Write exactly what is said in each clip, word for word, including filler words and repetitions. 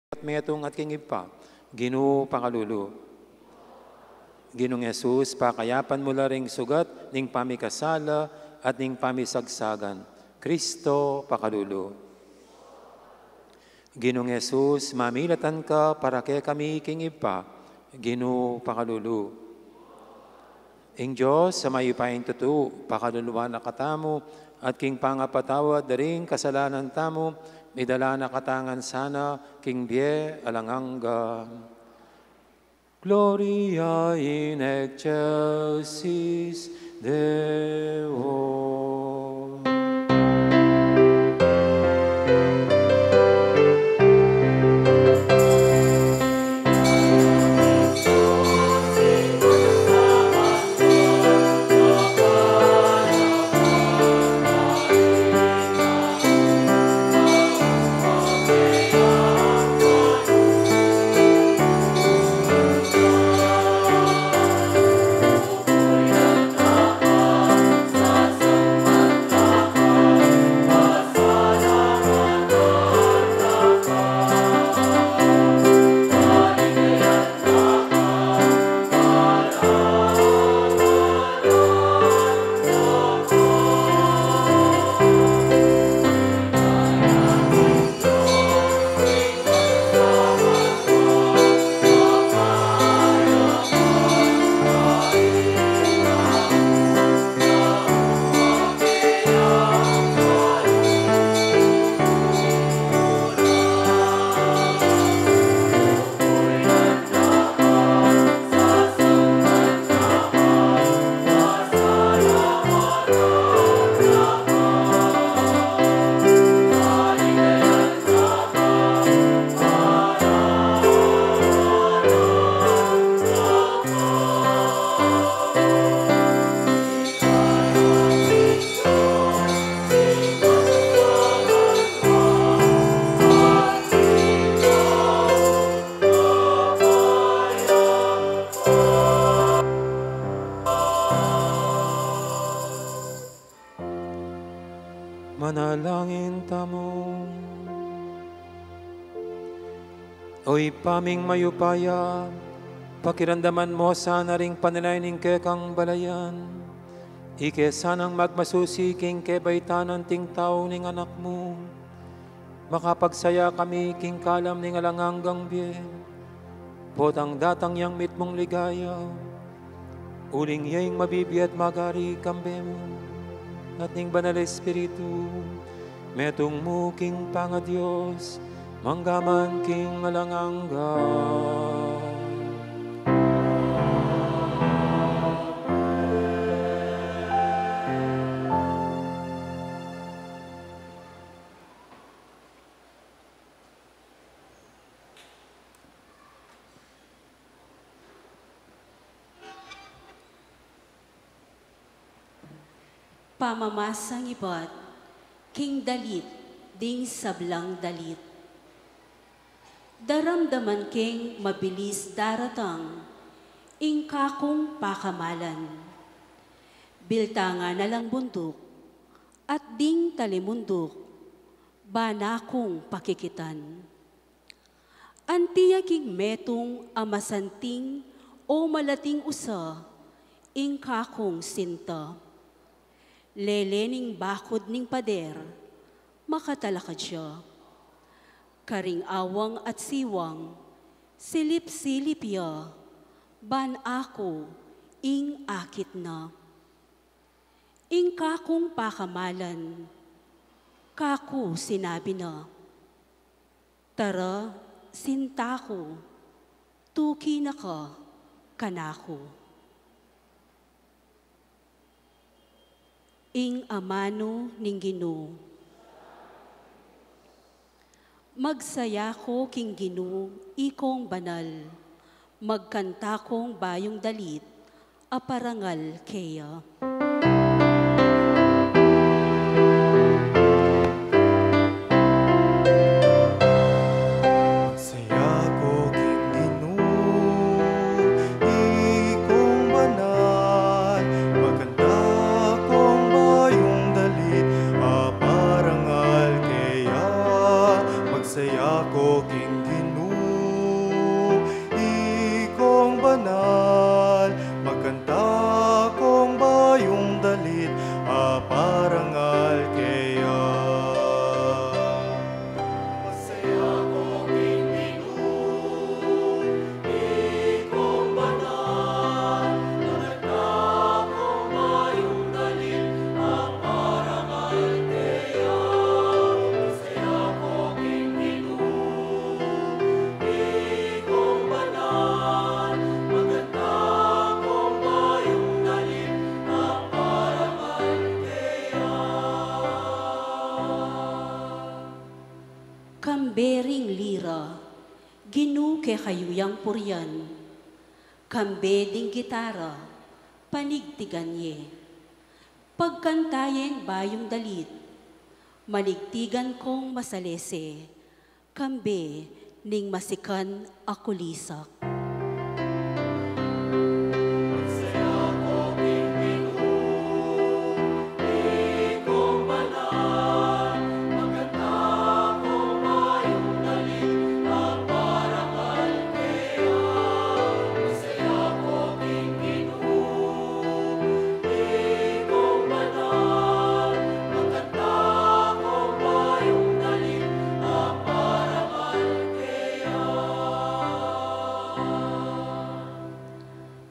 at metung at king Ibpa, Ginu pakalulu. Ginung Jesus, pakayapan mu la ring sugat ning pamikasala at ning pamisagsagan, Kristo pakalulu. Ginung Jesus, mamilatan ka para kekami king Ibpa, Ginu pakalulu. Ing Dios a mayupayang tutu, pakaluluan na katamu, at king pangapatawad da ring kasalanan tamu, idala na katamu ngan sana king bie alang angga. Gloria in excelsis Deo. Manalangin tamu. O Ibpa ming mayupaya, pakiramdaman mu sana ring panalangin ning kekang balayan. Ika sanang magmasusi king kebaitanan ning tau ning Anak mu. Makapagsaya kami king kalam ning alang anggang bie. Potang datang yang mitmung ligaya, uling iya ing mabibie at magari kambe mu, at ning Banal Espiritu, metung mu king pangaDios, mangga man king alang angga. Pamamasang ibat king dalit ding sablang dalit. Daramdaman keng mabilis daratang ing kakung pakamalan. Biltangan na lang bunduk at ding talimunduk, ban akung pakikitan. Anti ya king metung a masanting o malating usa ing kakung sinta. Lele ning bakud ning pader, makatalakad ya. Karing awang at siwang, silip-silip ya, ban aku ing akit na. Ing kakung pakamalan, kaku sinabi na, "Tara, sinta ku, tuki na ka kanaku." Ing amanu ning Ginu. Magsaya ko king Ginu, ikong banal, magkanta kong bayung dalit a parangal keya. Magsaya ko king Ginu, ikong banal, magkanta kong bayung dalit a parangal keya. Magsaya ko king Ginu, kekayu yang purian, kambe ding gitara, panigtigan ye. Pagkanta yeng bayung dalit, manigtigan kong masalese, kambe ning masikan a kulisak.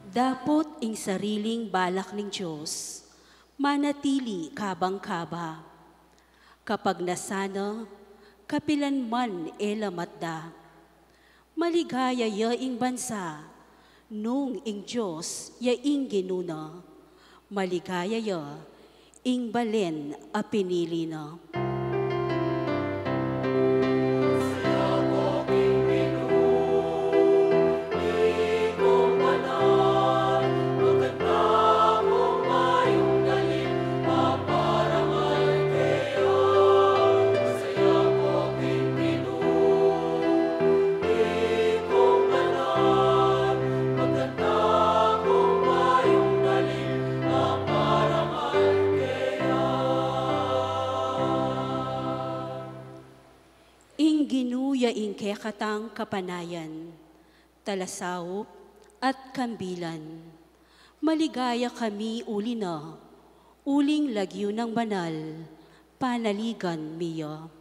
Dapot ing sariling balak ning Dios, manatili kabang-kaba. Kapag nasana, kapilan man e la matda. Maligaya ya ing bansa, nung ing Dios ya ing Ginu na. Maligaya ya ing balen a pinili na. Ing Ginu ya ing kekatang kapanayan, talasaup at kambilan. Maligaya kami uli na, uling lagyu nang banal, panaligan mi ya.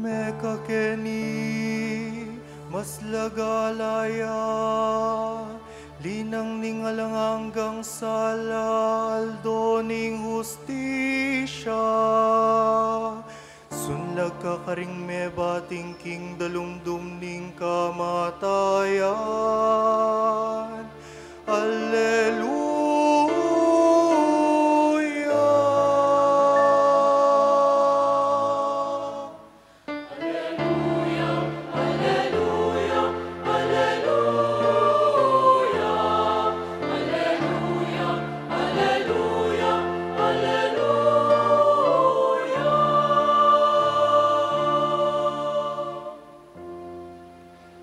Mekakeni, mas lagala ya, linang ning alang anggang sala, aldo ning hustisya. Sunlag ka karing mebating king dalumdum ning kamatayan. Alleluia.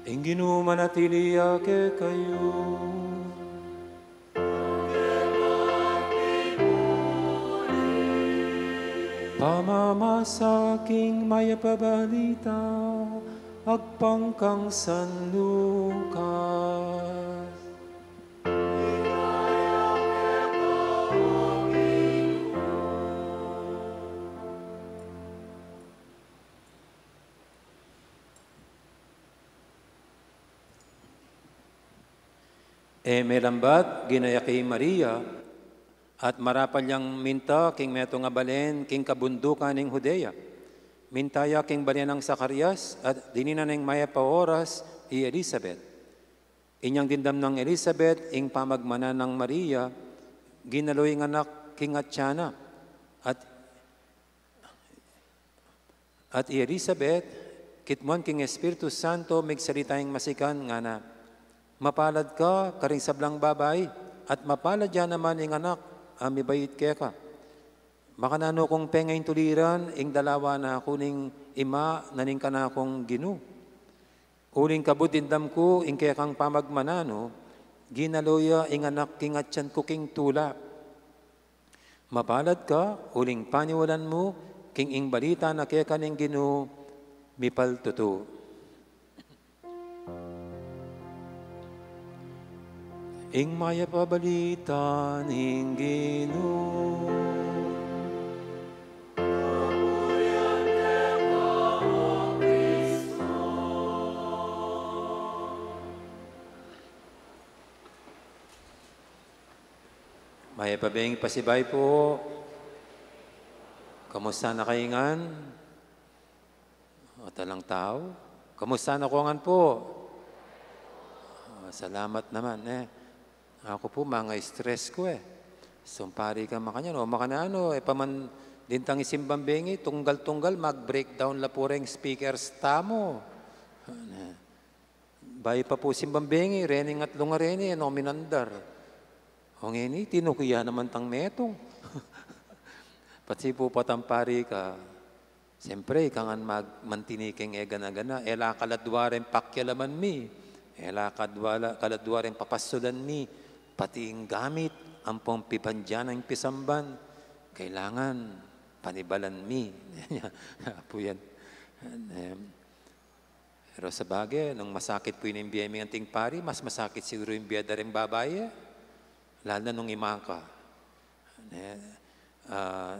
Ing Ginu manatili ya kekayu. Pamamasa king Mayap a Balita agpang kang San Lucas. E melambat, ginaya ke i Maria, at marapal yang minta king metung a balen king kabundukan ning Judea. Minta ya king balen nang Zacarias, at dininan neng mayap a oras i Elisabet. Inyang dimdam nang Elisabet ing pamagmanan nang Maria, ginalu ing anak king atian na, at At i Elisabet, kitmuan king Espiritu Santo, migsalita ing masikan, ngana, "Mapalad ka karing sablang babai, at mapalad ya naman ing anak a mibait keka. Makananu kung penga ing tuliran ing dalawa na ku ning ima na ning kanakung Ginu? Uling kabud dimdam ku ing kekang pamagmananu, ginalo ya ing anak king atian ku king tula. Mapalad ka, uling paniwalan mu, king ing balita na keka ning Ginu, mipaltutu. Ing mayap a balita ning Ginu. Mayap a beng pasibayu pu. Kamusta na kayu ngan? At alang tau. Kamusta na ko ngan pu? Ah, salamat naman, e. Aku pu, manga-stress ku, e. Sumpari ka makanyan, o makananu, e, paman dintang isimbang bengi, tunggal-tunggal, mag-breakdown la pu reng speakers tamu. Bayu pa pu simbang bengi, reni ngan atlung a reni, e no minandar. O ngeni, tinuki ya naman tang metung. Patsi pu patang pari ka, siyempre, ika ngan mag-, mantini keng e gana-gana, e la kaladua reng pakialaman mi, e la kadua la, kaladua reng papasulan mi, pati ing gamit, ampong pibandian ing pisamban, kailangan panibalan mi. Apu yan. Em, Pero sabage, nung masakit pu ing bie mi anting pari, mas masakit siguru ing bie da ring babai, e. Lalu na nung ima ka. Ne? Ah,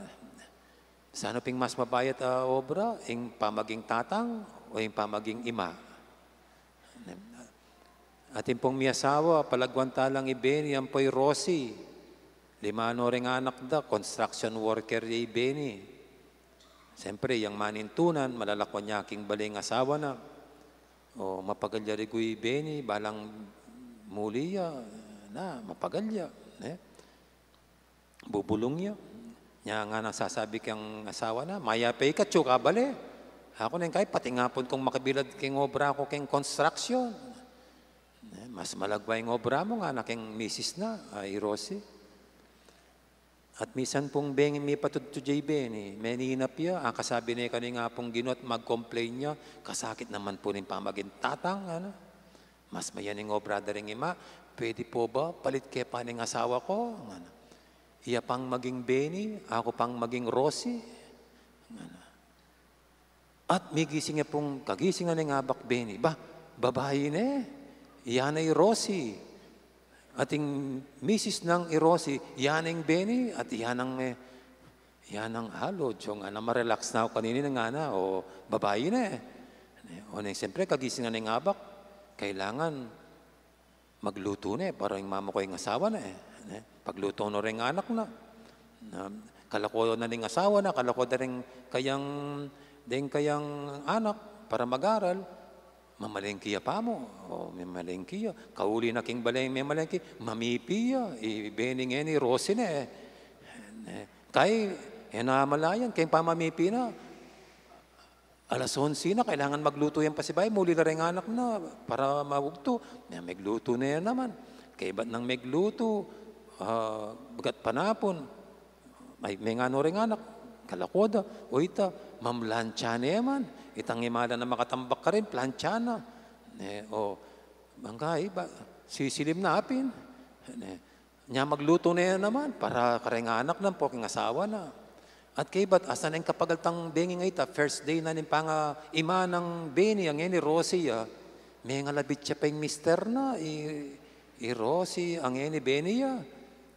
sanu ping mas mabayat a obra, ing pamaging tatang o ing pamaging ima? Ne? Atin pung miyasawa, palagwan ta lang i Benny, ampo i Rosie. Lima no ring anak da, construction worker ya i Benny. Siyempre, yang manintunan, malalakwan ya king bale ing asawa na. O, mapagal ya rigu i Benny, balang muli ya, na, mapagal ya, e. Bubulung ya. Nya ngana sasabi keng asawa na, "Mayap e ika, atyu ka bale. Aku neng kai, patingapun kung makabilad king obra ku king construction." E, mas malagwa ing obra mu, ngana keng misis na, a, i Rosie. At misan pung bengi mipatudtud ya i Benny, meninap ya, akasabi ne kanu ning Apung Ginu at mag-complain ya, "Kasakit naman pu ning pamaging tatang," ngana. "Mas mayan ing obra da ring ima, pwede pu ba palit ke pa ning asawa ku?" ngana. "Iya pang maging Benny, aku pang maging Rosie," ngana. At migising ya pung kagising na ning abak Benny. Ba, babai ne, iya na i Rosie. At ing misis nang i Rosie, iya na ing Benny, at iya nang me, iya nang halo, diyong ana, ma-relax na ku kanini, ngana, o babai ne. O neng, siyempre, kagising na ning abak, kailangan maglutu ne para ing mama ku, ing asawa na, e. Ne? Paglutu no reng anak na. Na, kalako na ning asawa na, kalako da ring kayang, deng kayang anak para mag-aral. Mamalengki ya pamu, o, mamalengki ya. Kauli na king bale, mamalengki, mamipi ya. I Benny ngeni, Rosie ne, e. Ne? Kai, e na malayan, keng pamamipi na. Alas onse na, kailangan maglutu yang pasibayu, muli la reng anak na, para maugtu. Nya, meglutu ne naman. Kaybat nang meglutu, a, bagat panapun. Ay, menganu reng anak, kalako da, o ita, mamlantsa ne man. Itang imala na makatambak karin, plantsa na. Ne, o, bangga, iba, sisilim na pin. Ne, Nya maglutu ne naman para kareng anak na, ampo king asawa na. At kaybat, asan ing kapagal tang bengi a ita, first day na ning pangaima nang Benny, a ngeni Rosie ya, mengalabit ya pa ing mister na, i, i Rosie, a ngeni Benny ya.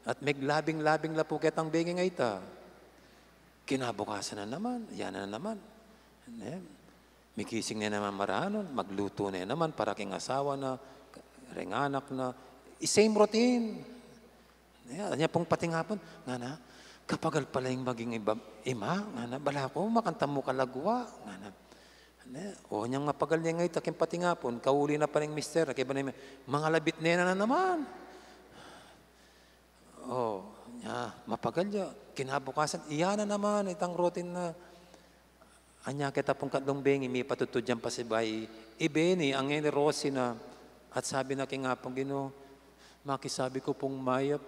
At meglabing-labing la pu ketang bengi a ita. Kinabukasan na naman, yan na naman. Ne? Migising ne naman maranun, maglutu ne naman para king asawa na, reng anak na, i same routine. Ne, anya pung patingapun, ngana, kapagal pala ing maging iba, ima, ngana, balaku, makantamu kalagwa, ngana. Ne, o nyang mapagal ne a ita king patingapun, kauli na pa ning mister, kaybat ne, mangalabit ne na naman. O, nya, mapagal ya, kinabukasan, iya na naman, itang routine na, Anya keta pung katlung bengi, mipatudtud yang pasibayu i Benny, a ngeni Rosie na, at sabi na king Apung Ginu, makisabi ku pung mayap,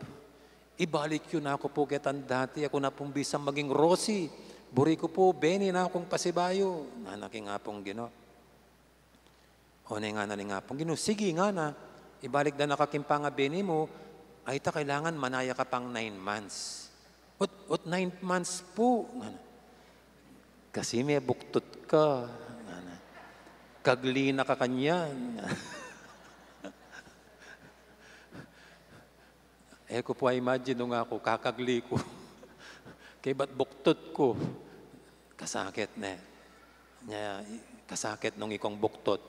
Ibalik yu na ku pu ketang dati, aku na pung bisang maging Rosie. Buri ku pu, Benny na kung pasibayu. Ngana king Apung Ginu. O ne, ngana ning Apung Ginu, sige, ngana, ibalik da na ka king pangabenny mu, ay ta kailangan manaya ka pang nine months. Ot, ot nine months pu, ngana. Kasi mebuktud ka, ngana. Kagli na ka kanyan. E ku pu a-imagine nung aku, kakagli ku. Kaybat buktud ku. Kasakit ne. Nya, kasakit nung ikong buktud.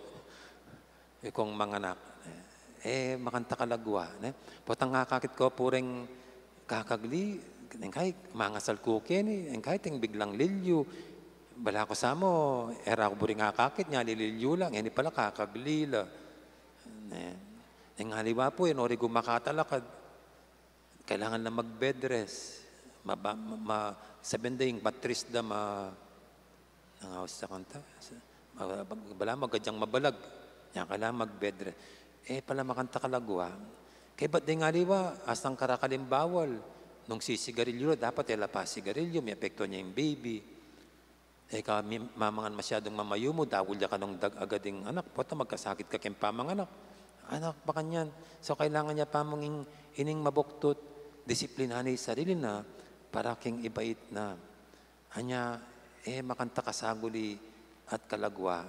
Ikong manganak. E, makanta kalagwa, ne? Potang akakit ku pu reng kakagli, ing kai, mangasal ku keni, ing kai, ting biglang lilyu. Bala ku sa mu, e ra ku buri akakit, nya lililyu la, ngeni pala kakagli la. Ne? Ing aliwa pu, e no rigu makatalakad. Kailangan na mag-bed rest. Ma-, ma-, ma-, sabian da ing matris da ma-, nangawas sa kanta. Ma-, bala magadyang mabalag. Nya kailangan mag-bed rest. E pala makanta kalagwa. Kaybat deng aliwa, astang karakaling bawal. Nung sisigarilyu la, dapat e la pasigarilyu, meapektuan ya ing baby. E ka mi-, mamangan masyadung mamayumu, dakul ya kanung dag-, agad ing anak, pota magkasakit ka keng pamanganak. Anak, makanyan. So, kailangan ya pa mung ing-, ining mabuktud, disiplinan ne ing sarili na, para king ibait na. Anya, e makanta kasaguli at kalagwa.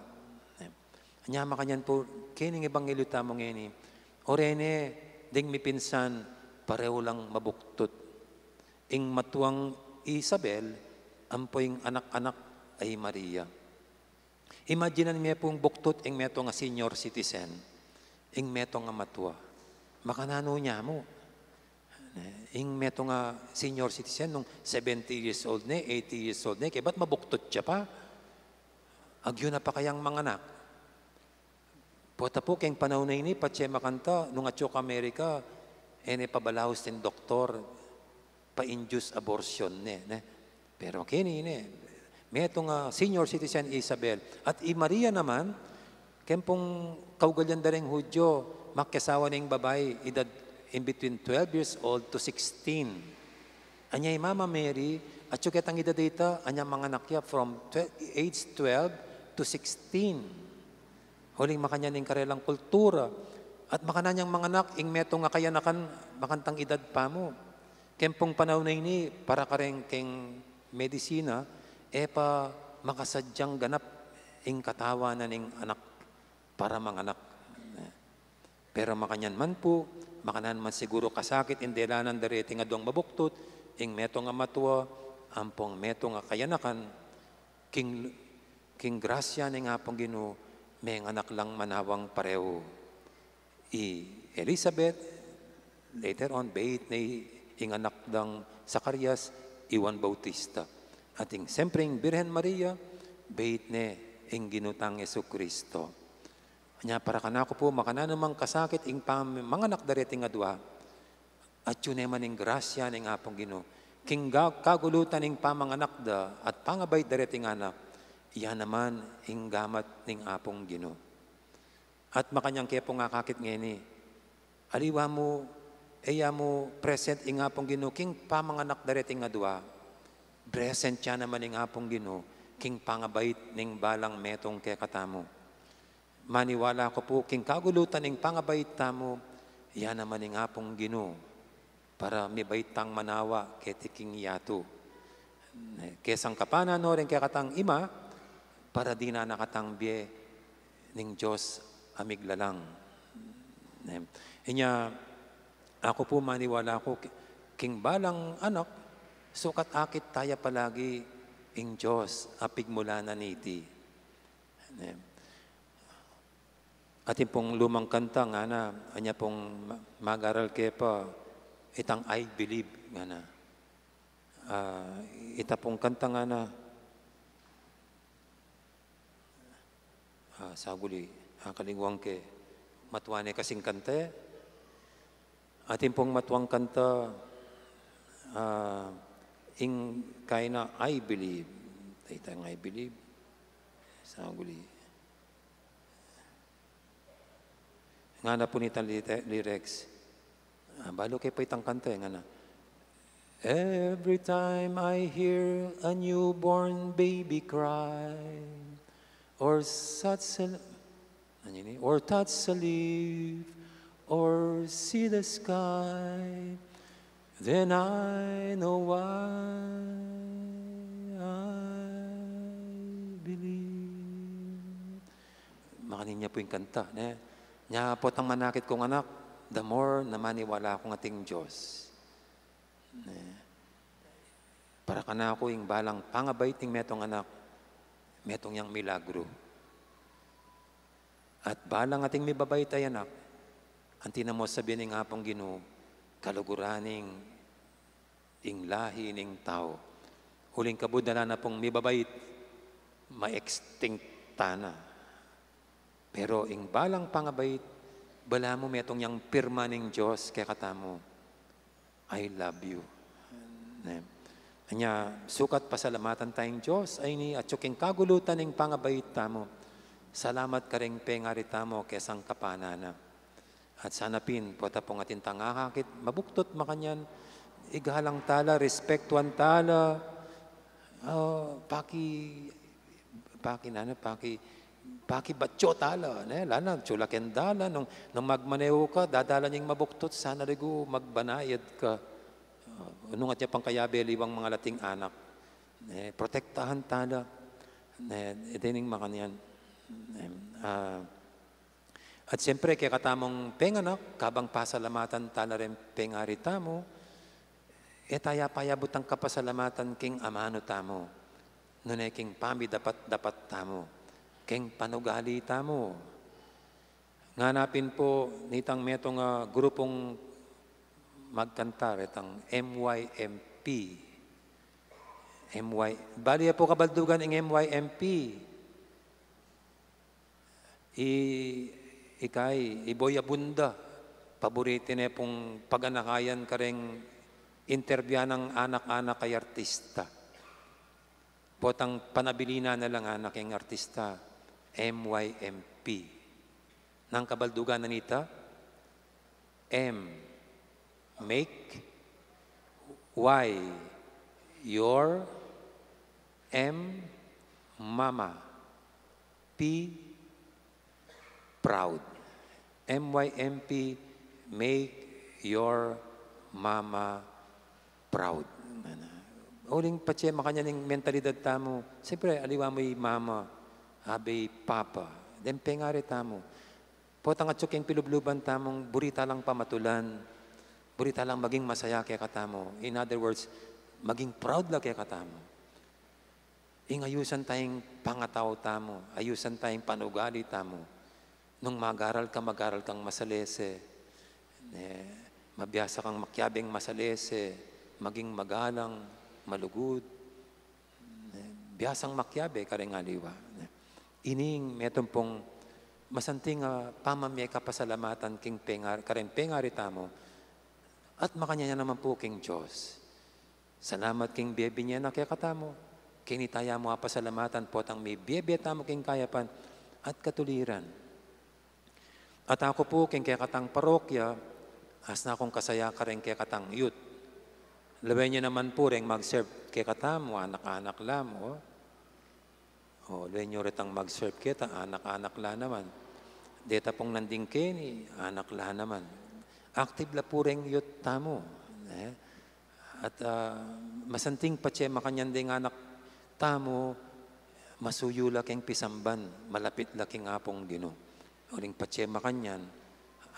Anya, makanyan pu, kening ebanghelyu tamu ngeni, o reni, deng mipinsan, pareho lang mabuktud. Ing matuang Isabel, ampo ing anak-anak a i Maria. Imaginan me pung buktud ing metung a senior citizen, ing metung a matua. Makananu nya mu? Ing metung a senior citizen, nung seventy years old ne, eighty years old ne, kaybat mabuktud ya pa. Agyu na pa kayang manganak. Pota pu keng panaun a ini, patse makanta, nung atyu ka Amerika, e ne pabalaus ning doktor, pa-induce abortion ne, ne. Pero keni ne, metung a senior citizen Isabel. At i Maria naman, keng pung kaugalian da reng Hudyo, makiasawa ne ing babai, edad in between twelve years old to sixteen. Anya i Mama Mary, atyu ketang edad a ita, anya manganak ya from twe-, age twelve to sixteen. Uling makanyan ing karelang kultura. At makanyan yang manganak, ing metung a kayanakan, makantang edad pa mu. Keng pung panaun a ini, para kareng keng medisina, e pa makasadyang ganap ing katawan na ning anak para manganak. Pero makanyan man pu, makanyan man siguru kasakit ing delanan da reting aduang mabuktud, ing metung a matua, ampong metung a kayanakan, king, king grasya ning Apung Ginu, menganak lang manawang pareho. I Elizabeth, later on, bait ne ing anak dang Zacarias, i Juan Bautista. At ing, siyempre, ing Birhen Maria, bait ne ing Ginu tang Jesucristo. Anya para kanaku pu, makananu mang kasakit ing pamanganak da reting adua, atyu ne man ing grasya ning Apung Ginu. King ga-, kagulutan ning pamanganak da at pangabait da reting anak, iya naman ing gamat ning Apung Ginu. At makanyan ke pung akakit ngeni, aliwa mu, e ya mu present ing Apung Ginu king pamanganak da reting adua, present ya naman ing Apung Ginu king pangabait ning balang metung kekatamu. Maniwala ku pu, king kagulutan ning pangabait tamu, iya naman ing Apung Ginu, para mibait tang manawa keti king yatu. Kesang kapanan no reng kekatang ima, para dinan na katang bie ning Dios a miglalang. Inya, aku pu maniwala ku, king balang anak, sukat akit taya palagi ing Dios a pigmulanan niti. Atin pung lumang kanta ngana, anya pung ma-, magaral ke pa, itang I Believe ngana. Ah, ita pung kanta ngana, ah, saguli, ah, kalingwan ke, matua ne kasing kanta e. Atin pung matuang kanta, ah, ing kaina I Believe. Itang I Believe. Saguli. Ngana pu nitang lite-, lyrics. Ah, balu ke pa itang kanta e, ngana. Every time I hear a newborn baby cry, or such a, ano yun eh? Or touch a leaf, or see the sky, then I know why I believe. Makanyan ya pu ing kanta, ne? Nya potang manakit kung anak, the more na maniwala kung ating Diyos. Ne? Para kanaku ing balang pangabait ning metung anak, metung yang milagru. At balang ating mibabait a anak, anti na mu sabian ning Apung Ginu, kaluguran ning ing lahi ning tau. Uling kabud ala na pung mibabait, ma-extinct ta na. Pero ing balang pangabait, balamu metung yang pirma ning Dios kekatamu, "I love you." Ne? Anya, sukat pasalamatan tayang Dios, ayni atyu king kagulutan ning pangabait tamu. Salamat karing pengari tamu kesang kapanana. At sana pin, pota pung atin tang akakit, mabuktot makanyan, igalang tala, respetuan tala, ah, paki, paki nanu, paki, pakibatyo tala, ne? Lana, tsulaken dala, nung, nung magmaneho ka, dadalan yang mabuktot, sana ligu magbanayad ka. Ah, nung atya pang kayabe aliwang mangalating anak, ne? Protektahan tala, ne? Iti ning makanyan. Ne? Ah, At siyempre, kekatamung penganak, kabang pasalamatan tala ring pengari tamu, e taya payabutang kapasalamatan king amanu tamu, nune king pamidapat-dapat tamu, king panugali tamu. Ngana pin pu nitang metung a grupung magkanta, retang M Y M P. M Y, bali ya pu kabaldugan ing M Y M P. I, ika i, i Boy Abunda, paboriti ne pung paganakayan kareng interbyuan nang anak-anak a artista. Potang panabilinan na lang anak ing artista, M Y M P. Nang kabaldugan na nita, M, make. Y, your. M, mama. P, proud. M Y M P, make your mama proud. Uling patse makanyan ing mentalidad tamu, siyempre, aliwa mu i mama, abe i papa, then pengari tamu. Potang atyu king pilubluban tamung buri talang pamatulan, buri talang maging masaya kekatamu. In other words, maging proud la kekatamu. Ing ayusan tayang pangatau tamu, ayusan tayang panugali tamu. Nung mag-aral ka, mag-aral kang masalese. Ne, mabiasa kang makiabeng masalese, maging magalang, malugud. Ne, biasang makiabe kareng aliwa. Ne. Ining metung pung masanting a pamamie kapasalamatan king pengar-, kareng pengari tamu, at makanyan ya naman pu king Dios. Salamat king bie binie na kekatamu. Keni taya mu apasalamatan potang mibie-bie tamu king kayapan at katuliran. At aku pu king kekatang parokya, asna kung kasaya kareng kekatang youth. Lawen yu naman pu reng mag-serve kekatamu, anak-anak la mu. O, lawen yu retang mag-serve keta, anak-anak la naman. Deta pung nanding keni, anak la naman. Active la pu reng youth tamu, e. At, ah, masanting patse makanyan deng anak tamu, masuyu la keng pisamban, malapit la king Apung Ginu. Uling patse makanyan,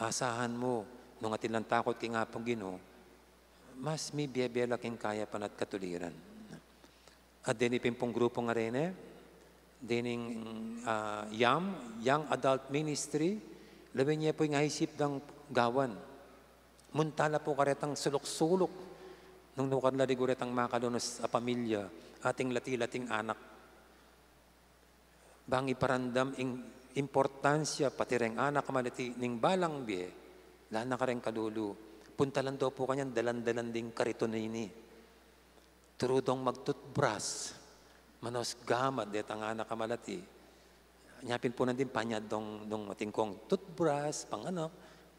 asahan mu, nung atin lang takut king Apung Ginu, mas mibie-bie la king kayapan at katuliran. At deni pin pung grupu nga reni, dening, ah, YAM, Young Adult Ministry, lawen ye pu ing aisip dang gawan. Munta la pu karetang suluk-suluk. Nung nukarin la ligu retang makalunus a pamilya, ating lati-lating anak. Bang iparamdam ing importansya pati reng anak a malati ning balang bie, lalo na kareng kalulu. Puntalan do pu kanyan dalan-dalan ding kariton ini. Turu dong mag-toothbrush, manus gamat detang anak a malati. Nya pin pu nandin panyad dong, dong atin kung toothbrush, pang ano,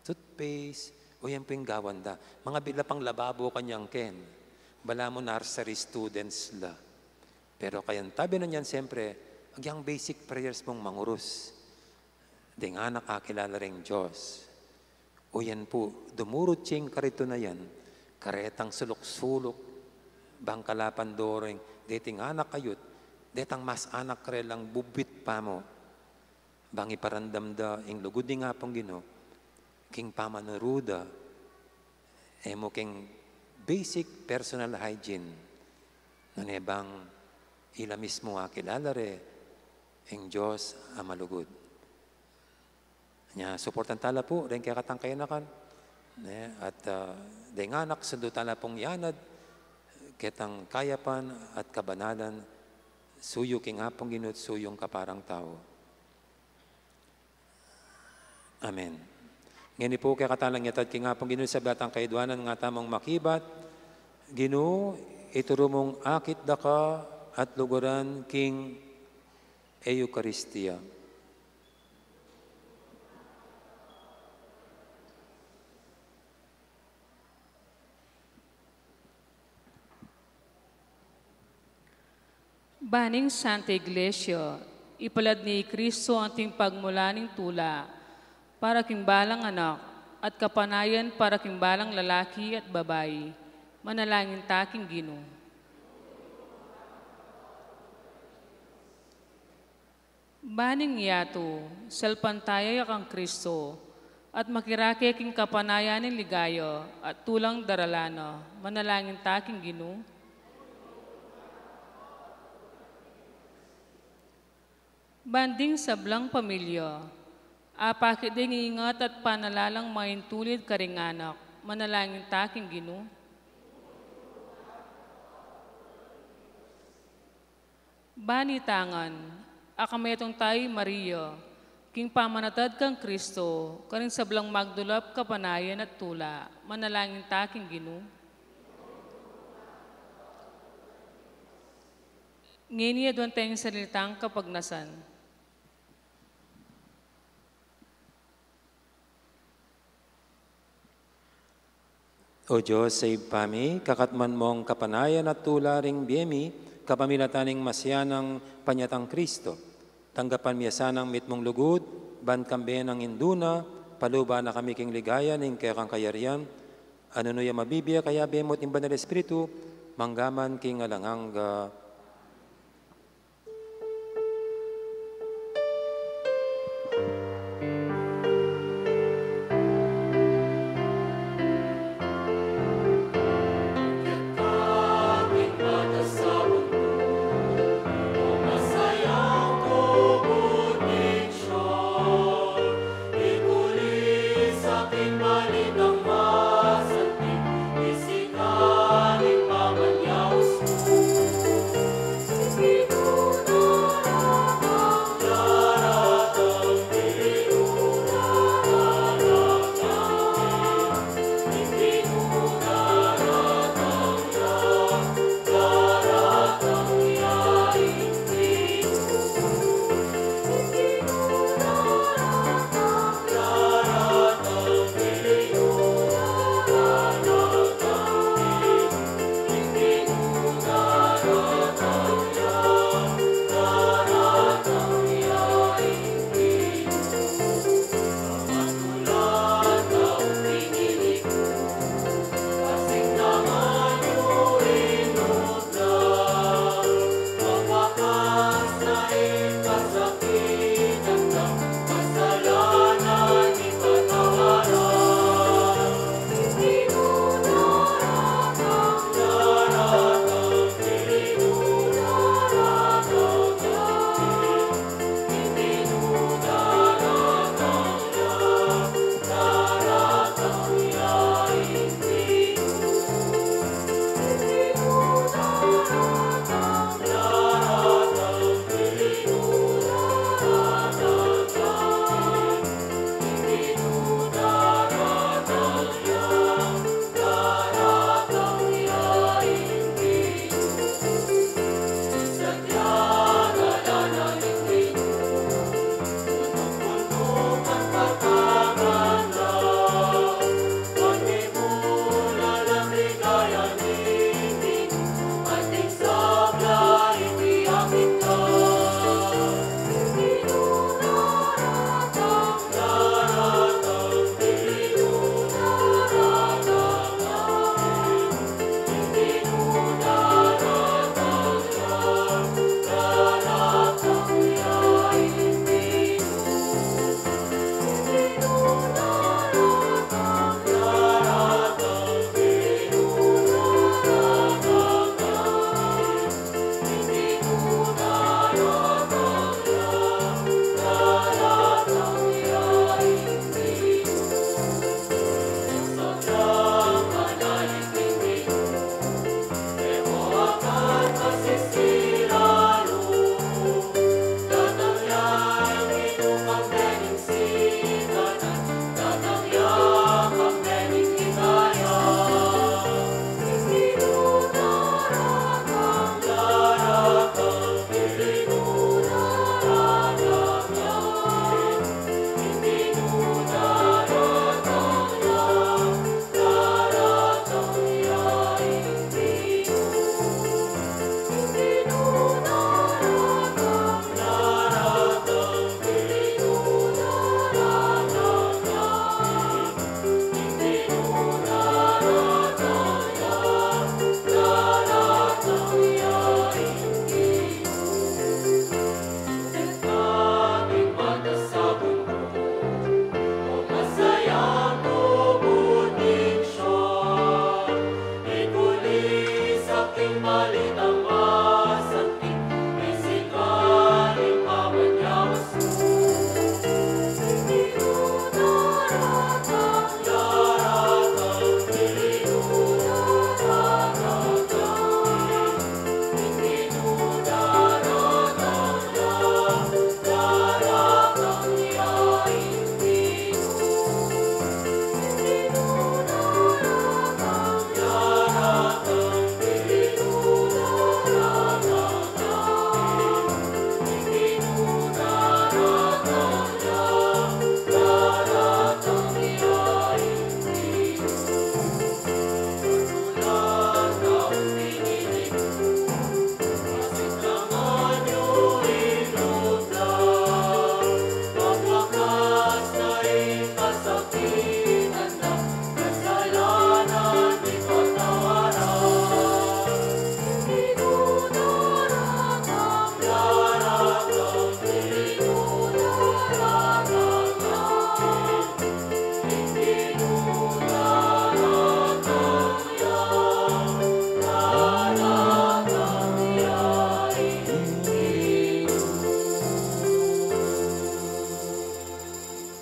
toothpaste, o yan pu ing gawan da. Mangabit la pang lababo kanyan ken. Balamu nursery students la. Pero kayantabe na niyan, siyempre, agyang basic prayers mung mangurus. Deng anak akilala reng Dios. O yan pu, dumurut ya ing karito na yan, karetang suluk-suluk, bang kalapan do reng, deting anak ayut, detang mas anak karelang bubwit pamu. Bang iparandam da ing lugud ning Apung Ginu, king pamanuru da, e mu king basic personal hygiene, nune bang ila mismu akilala re ing Dios a malugud. Nya, suportan tala pu, deng kekatang kayanakan, ne, at, ah, deng anak, sundu tala pung yanad, ketang kayapan at kabanalan, suyu king Apung Ginu at suyung kaparang tau. Amen. Ngeni pu, kekatalang yatad king Apung Ginu, sabla tang kayadwanan, nga tamung makibat, Ginu, ituru mung akit da ka at luguran king Eukaristia. Baning Santa Iglesia, ipalad ni Kristo anting pagmula ning tula para king balang anak at kapanayan para king balang lalaki at babai. Manalangin ta king Ginu. Baning yatu, salpantaya ya kang Kristo, at makirake king kapanayan ning ligaya at tulang daralan na, manalangin ta king Ginu. Ban ding sablang pamilya, apakit ding ingat at panalalang maintulid karing anak, manalangin ta king Ginu. Bani tangan, akametung tayu i Maria, king pamanatad kang Kristo, karing sablang magdulap kapanayan at tula, manalangin ta king Ginu. Ngeni aduan teng salitang kapagnasan. O Dios, sa Ibpa mi, kakatman mong kapanayan at tula ring bie mi, kapamilatan ning masiyanang panyatang Kristo. Tanggapan mi ya sanang mitmung lugud, ban kambe nang Indu na, paluban na kami king ligaya ning kekang kayarian, a nung nu ya mabibie, kayabe mu at ning Banal Espiritu, mangga man king alang angga.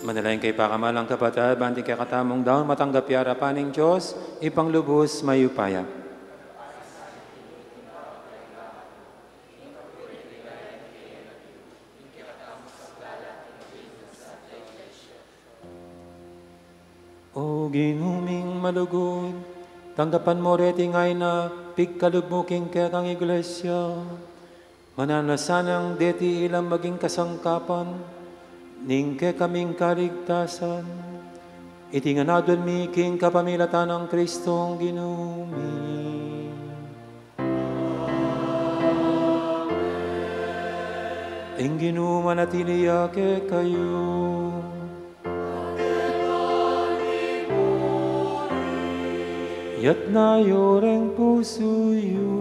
Manalangin kayu, pakamalan kung kapatad, ban ing kekatamung daun matanggap ya king arapan ning Dios, Ibpang lubus mayupaya. O Ginu ming malugud, tanggapan mu reting ain a pigkalub mu king kekang Iglesia. Mananu na sanang deti ilang maging kasangkapan ning kekaming kaligtasan. Iti ngan adwan mi king kapamilatan nang Kristong Ginu mi. Ing Ginu manatili ya kekayu. Itas yu reng pusu yu.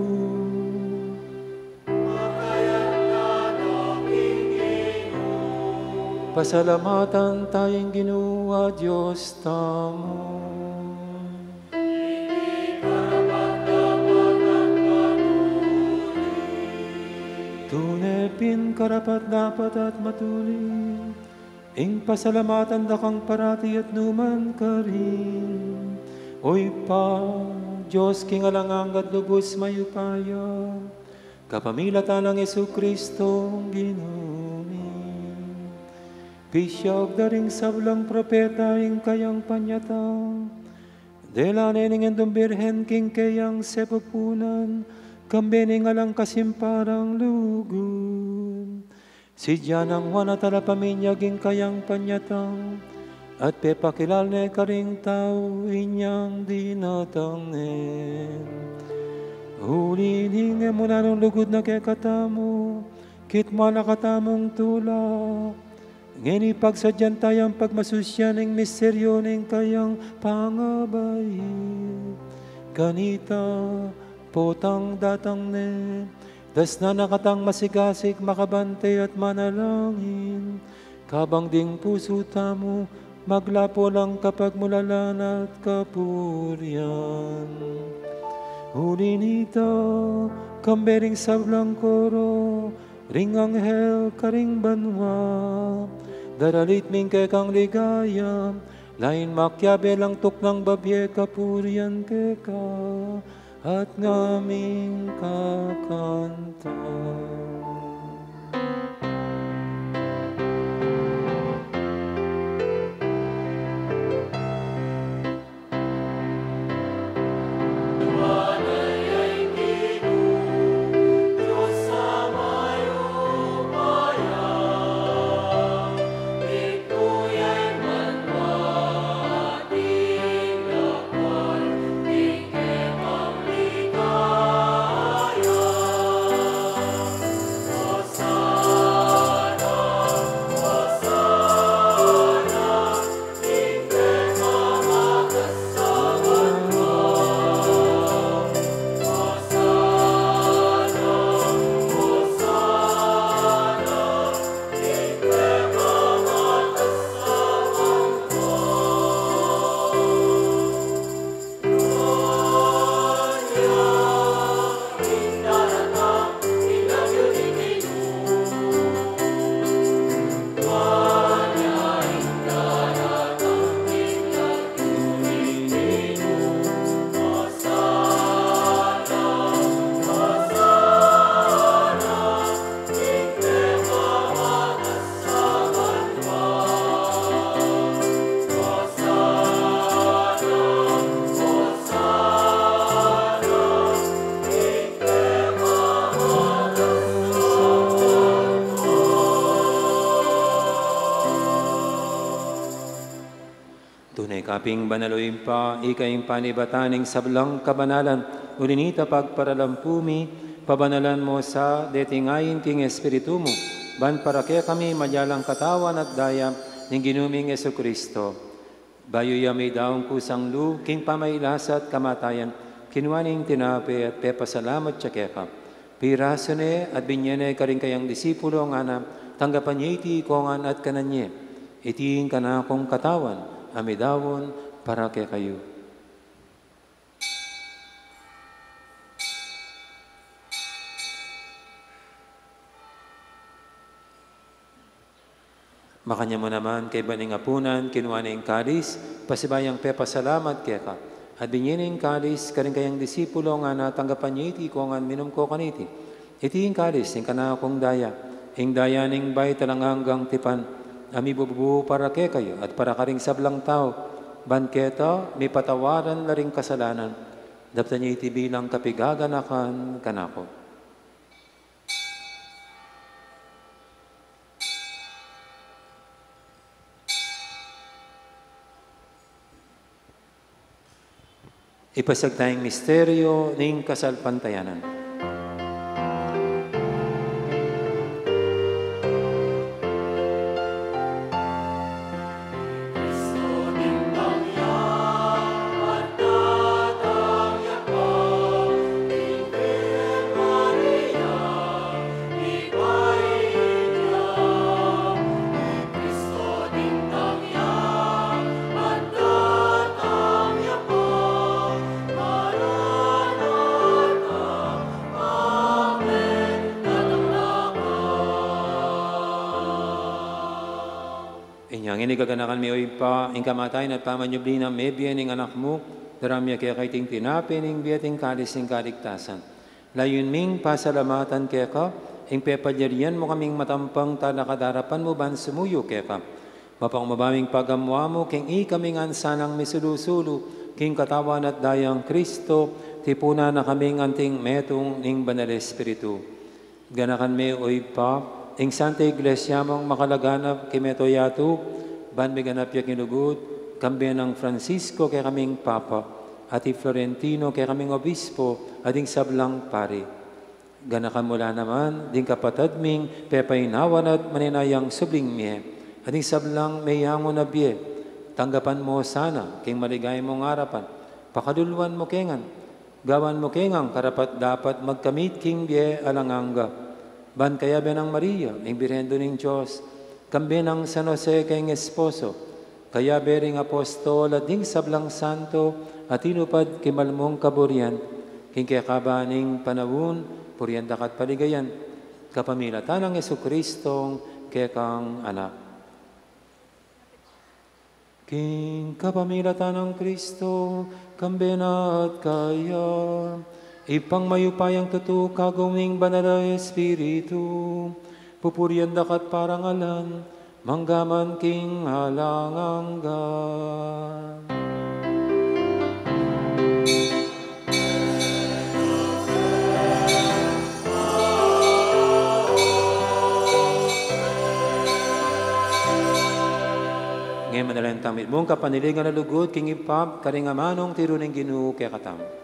Pasalamatan taya ing Ginu a Dios tamu. Tune pin karapat-dapat at matuli ing pasalamatan da kang parati at nukarin man. O Ibpa, Dios king alang angga at lubus mayupaya, kapamilatan nang Jesucristo Ginu mi. Pisiag da ring sablang propeta ing kayang panyatang, dela ne ning Indung Birhen king kayang sepupunan, kambe ning alang kasimparang lugud. Sidya nang Juan a talapaminyag ing kayang panyatang, at pepakilala ne karing tau inyang dinatang ne. Uli ning e mu na nung lugud na kekatamu, kitmuan na katamung tula. Ngeni pagsadyan taya pagmasusyan ing misteryu ning kayang pangabait. Kanita, potang datang ne, dasnan na katang masigasig, makabante at manalangin, kabang ding pusu tamu maglapu lang kapagmulalan at kapurian. Uli nita, kambe ring sablang koro ring anghel karing banua, daralit mi ing kekang ligaya, lain makiabe lang tuknang babie kapurian keka, at ngaming kakanta. Tune ka pin banal, o Ibpa, ika ing panibatan ning sablang kabanalan. Uli nita pagparalampu mi, pabanalan mu sa deting ain king Espiritu mu, ban para kekami maging katawan at daya ning Ginu ming Jesucristo. Bayu ya midaun kusang lub king pamagkasakit at kamatayan, kinua ne ing tinape at pepasalamat ya keka. Pirasu ne at binie ne karing kayang disipulo, ngana, tanggapan ye iti ikongan at kanan ye. Iti ing kanakung katawan a midaun para kekayu. Makanyan mu naman kaybat ning apunan, kinua ne ing kalis, pasibayu yang pepasalamat keka, at binie ne ing kalis karing kayang disipulo, ngana, tanggapan ye iti ikong ngan, minum ko kaniti. Iti ing kalis ning kanakung daya, ing daya ning bayu at alang anggang tipan, a mibubu para kekayu at para karing sablang tau, ban keta mipatawaran la ring kasalanan. Daptan ye iti bilang kapigaganakan kanaku. Ipasiag taya ing misteryo ning kasalpantayanan. Inya ngeni gaganakan mi, o Ibpa, ing kamatayan at pamanyubli nang mebie ning Anak mu, daran mi keka iting tinape ning bie at ing kalis ning kaligtasan. Layun ming pasalamatan keka ing pepalyarian mu kaming matampang talakad king arapan mu ban sumuyu keka. Mapakumbaba ming pagamu-amu king ikami ngan sanang misulu-sulu king katawan at dayang Kristo, tipunan na kaming anting metung ning Banal Espiritu. Ganakan me, o Ibpa, ing Santa Iglesia mung makalaganap king mabilug a yatu, ban miganap ya king lugud, kambe nang Francisco kekaming Papa, at i Florentino kekaming Obispo, at ding sablang pari. Ganakan mu la naman ding kapatad ming pepainawan at manenayang subling mie, at ding sablang meyangu na bie. Tanggapan mu sana king maligaya mung arapan, pakaluluan mu ke ngan, gawan mu ke ngan karapat-dapat magkamit king bie alang angga. Ban kayabe nang Maria, ing Birhen Indu ning Dios, kambe nang San Jose king esposo, kayabe ring apostol at ding sablang santo a tinupad king mal mung kaburian, king kekaban ning panaun, purian da ka at paligayan, kapamilatan nang Jesucristo, kekang Anak. King kapamilatan nang Kristo, kambe na at kaya, Ibpang mayupayang tutu, kagum ning Banal a Espiritu, pupurian da ka at parangalan, mangga man king alang angga. Ngeni manalangin tamu mitmung kapanaligan a lugud king Ibpa, karing amanung tiru ning Ginu kekatamu.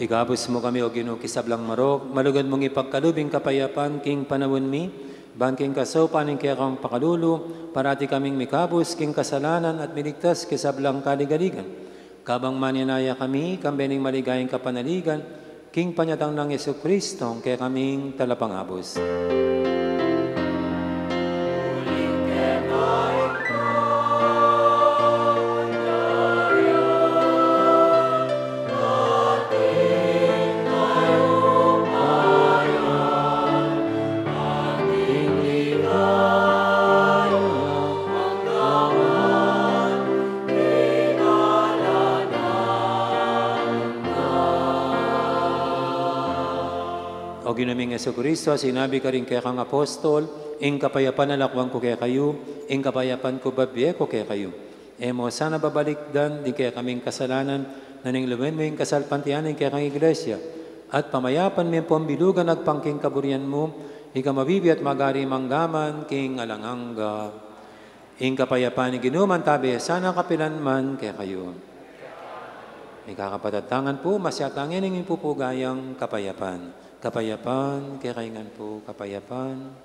Ikabus mu kami, O Ginu, king sablang marok, malugud mung ipagkalub ing kapayapan king panaun mi, ban king kasaupan ning kekang pakalulu, parati kaming mikabus king kasalanan at miligtas king sablang kaligaligan. Kabang manenaya kami, kambe ning maligayang kapanaligan, king panyatang nang Jesucristo, kekaming Talapangabus. O Ginu ming Jesucristo, sinabi karing kekang apostol, ing kapayapan lakwan ku kekayu, ing kapayapan ku babie ku kekayu. E mu sana babalikdan ding kekaming kasalanan, nune lungin mu ing kasalpantayanan ning kekang Iglesia, at pamayapan mu ing pambilugan agpang king kaburian mu, ika a mabibie at magari mangga man king alang angga. Ing kapayapan ning Ginu mantabi sana kapilan man kekayu. Mikakapatad, tangan pu, masyat tang ing pupugayan kapayapan. Kapayapan kekayu ngan pu, kapayapan.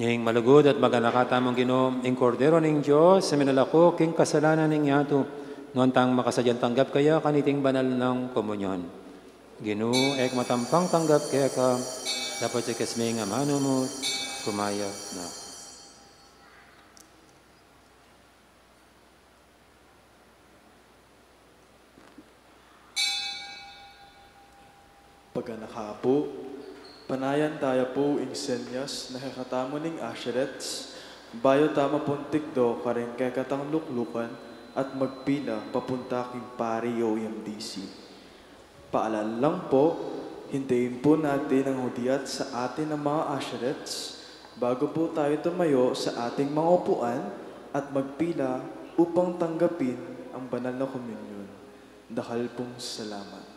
Ing malugud at maganaka tamung Ginu, ing Kordero ning Dios, a minalako king kasalanan ning yatu, nuan tang makasadyang tanggap kaya kaniting banal nang komunyon. Ginu, e ku matampang tanggap keka, dapot sa ikasme ing amanu mu, kumayap na. Paganaka pu, panayan taya pu ing senyas na kekatamu ning asherets, bayu tamu pung tikdo karing kekatang luklukan at magpila papunta king pari o M D C. Paalala lang pu, hintayin pu natin ang hudyat sa atin a mga asherets bago pu tayo tumayo sa ating mga upuan at magpila upang tanggapin ang banal na komunyon. Dakal pung salamat.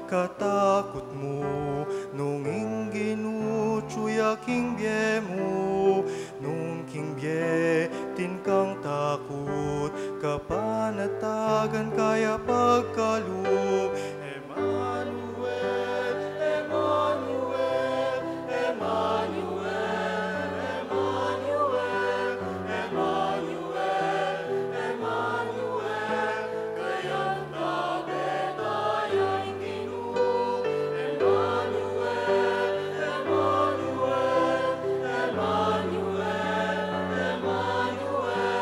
Katakut mu, nung ing Ginu atyu ya king bie mu, nung king bie atin kang takut, kapanatagan ka ya pagkalub. Emmanuel, Emmanuel, Emmanuel, Emmanuel, Emmanuel, Emmanuel, kayang tabe taya ing Ginu. Emmanuel, Emmanuel, Emmanuel, Emmanuel,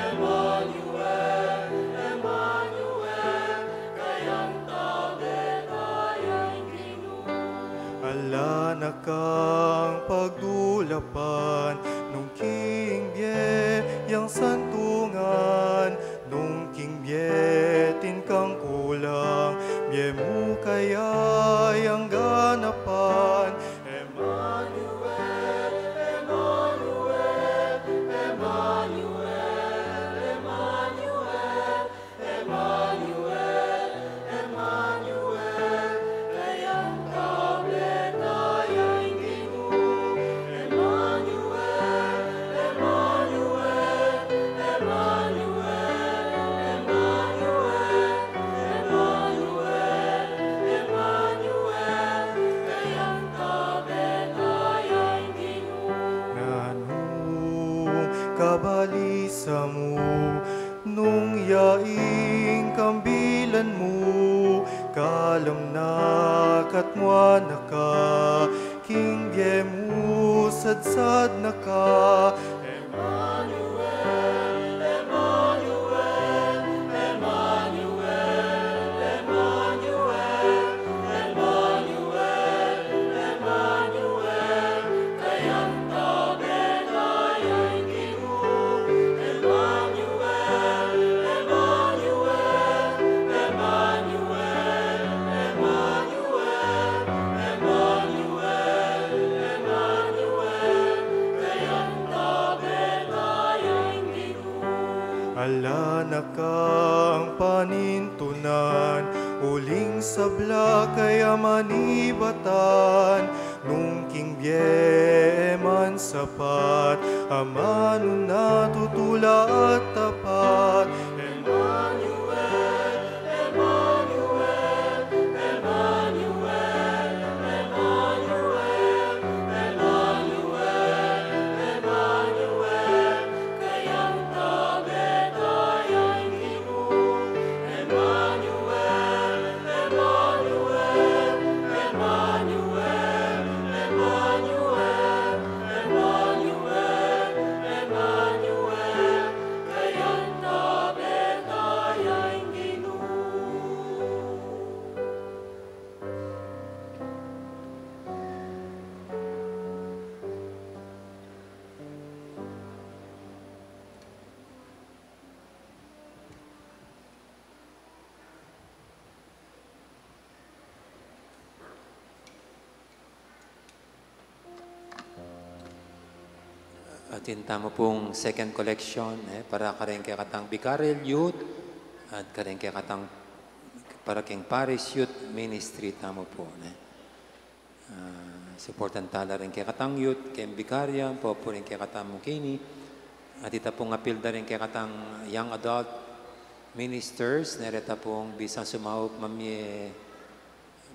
Emmanuel, Emmanuel, kayang tabe taya ing Ginu. Ala na kang pagdulapan, nung king bie yang santungan, nung king bie atin kang kulang, bie mu kaya yang ganapan. Emmanuel, Emmanuel, Emmanuel, Emmanuel, Emmanuel, Emmanuel, kayang tabe taya ing Ginu. Emmanuel, Emmanuel, Emmanuel, Emmanuel, Emmanuel, Emmanuel, kayang tabe taya ing Ginu. Nanu ing kabalisa mu, nung ya ing kambilan mu, kalam na katmuan na ka, king bie mu sadsad na ka. Emmanuel, Emmanuel, Emmanuel, Emmanuel, Emmanuel, Emmanuel, kayang tabe taya ing Ginu. Emmanuel, Emmanuel, Emmanuel, Emmanuel, Emmanuel, Emmanuel, kayang tabe taya ing Ginu. Ala na kang panintunan, uling sabla kaya manibatan, nung king bie e man sapat, amanu na tutula at tapat. Emmanuel, Emmanuel, Emmanuel, Emmanuel, Emmanuel, Emmanuel, kayang tabe taya ing Ginu. Emmanuel, Emmanuel, Emmanuel, Emmanuel, Emmanuel, Emmanuel, kayang tabe taya ing Ginu. Atin tamu pung second collection, eh, para kareng kekatang Vicarial Youth at kareng kekatang, para keng Parish Youth Ministry tamu pu, eh. Ah, suportan tala ring kekatang youth, keng Vicaria, ampo pu ring kekatang mukini. At ita pung apil da ring kekatang young adult ministers, ne reta pung bisang sumaup mamie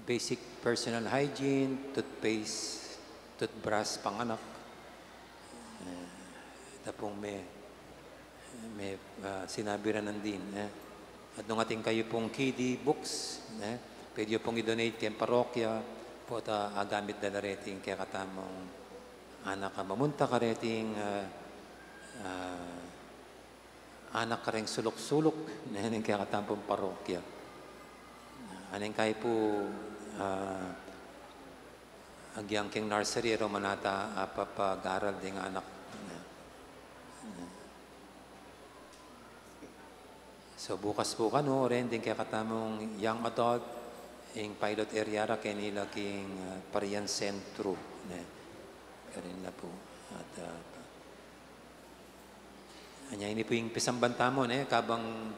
basic personal hygiene, toothpaste, toothbrush, panganak. Eh, ita pung me, me, ah, sinabi ra nandin, eh. At nung atin kayu pung kiddie books, eh, pwede yu pung i-donate keng parokya, pota agamit da la reting kekatamung anak a mamunta kareting, ah, ah, anak kareng suluk-suluk, ne, ning kekatamung parokya. Aning kayu pu, ah, agyang keng nursery, e ro man ata apapag-aral ding anak. So, bukas pu kanu, o ren ding kekatamung young adult, ing pilot area ra keni la king, ah, Parian Sentro, ne. Karin na pu. At, ah, Anya ini pu ing pisamban tamu, ne, kabang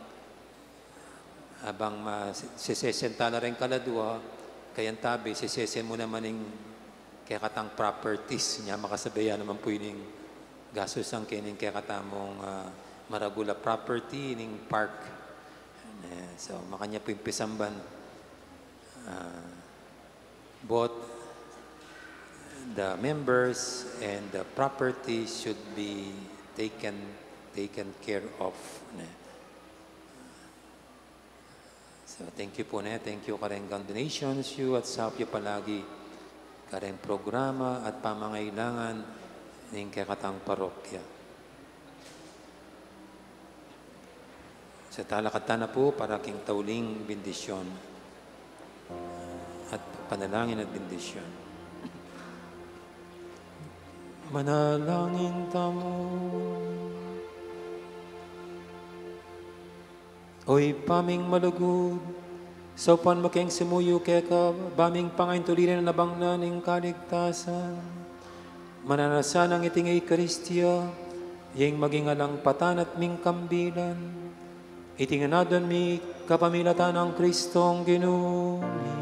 Abang ma-, sesesen tala ring kaladua, kayang tabi, sesesen mu naman ing kekatang properties, nya makasabay ya naman pu ining gastusan kening kekatamung, ah, maragul a property, ining park. Eh, so, makanyan pu ing pisamban. Ah, both the members and the property should be taken, taken care of, ne? So, thank you pu, ne? Thank you kareng donations yu at sap yu palagi kareng programa at pamangailangan ning kekatang parokya. So, talakad tana pu para king tauling bendisyon at panalangin at bendisyon. Manalangin tamu. O Ibpa ming malugud, saupan mu keng sumuyu keka, ba ming pangaintulin a nabang na ning kaligtasan. Mananu sanang iting Eukaristia, ing maging alang patan at ming kambilan. Iti ngan adwan mi kapamilatan nang Kristong Ginu mi.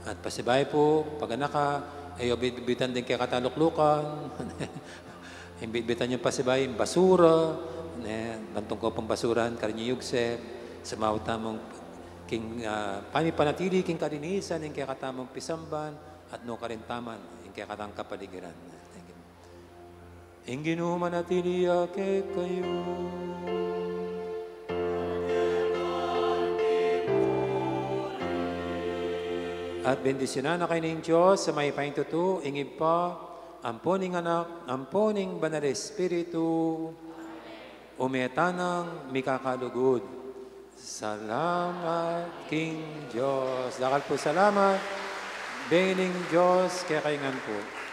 At pasibayu pu, pag anak ka, e yu bitbitan ding kekataluklukan. Ing bitbitan yung pasibayu, ing basura, ne, bantong ko pang basurahan, karin yu yugse, sumaup tamung king, ah, pamipanatili king kalinisan, ing kekatamung pisamban, at nukarin taman, ing kekatang kapaligiran. Thank you. Ing Ginu manatili ya kekayu. At bendisyunan na kayu ning Dios a mayupaya king tutu, ing Ibpa, ampo ning Anak, ampo ning Banal a Espiritu. Ume tanang mikakalugud. Salamat king Dios. Dakal pu salamat. Bengi ning Dios kekayu ngan pu.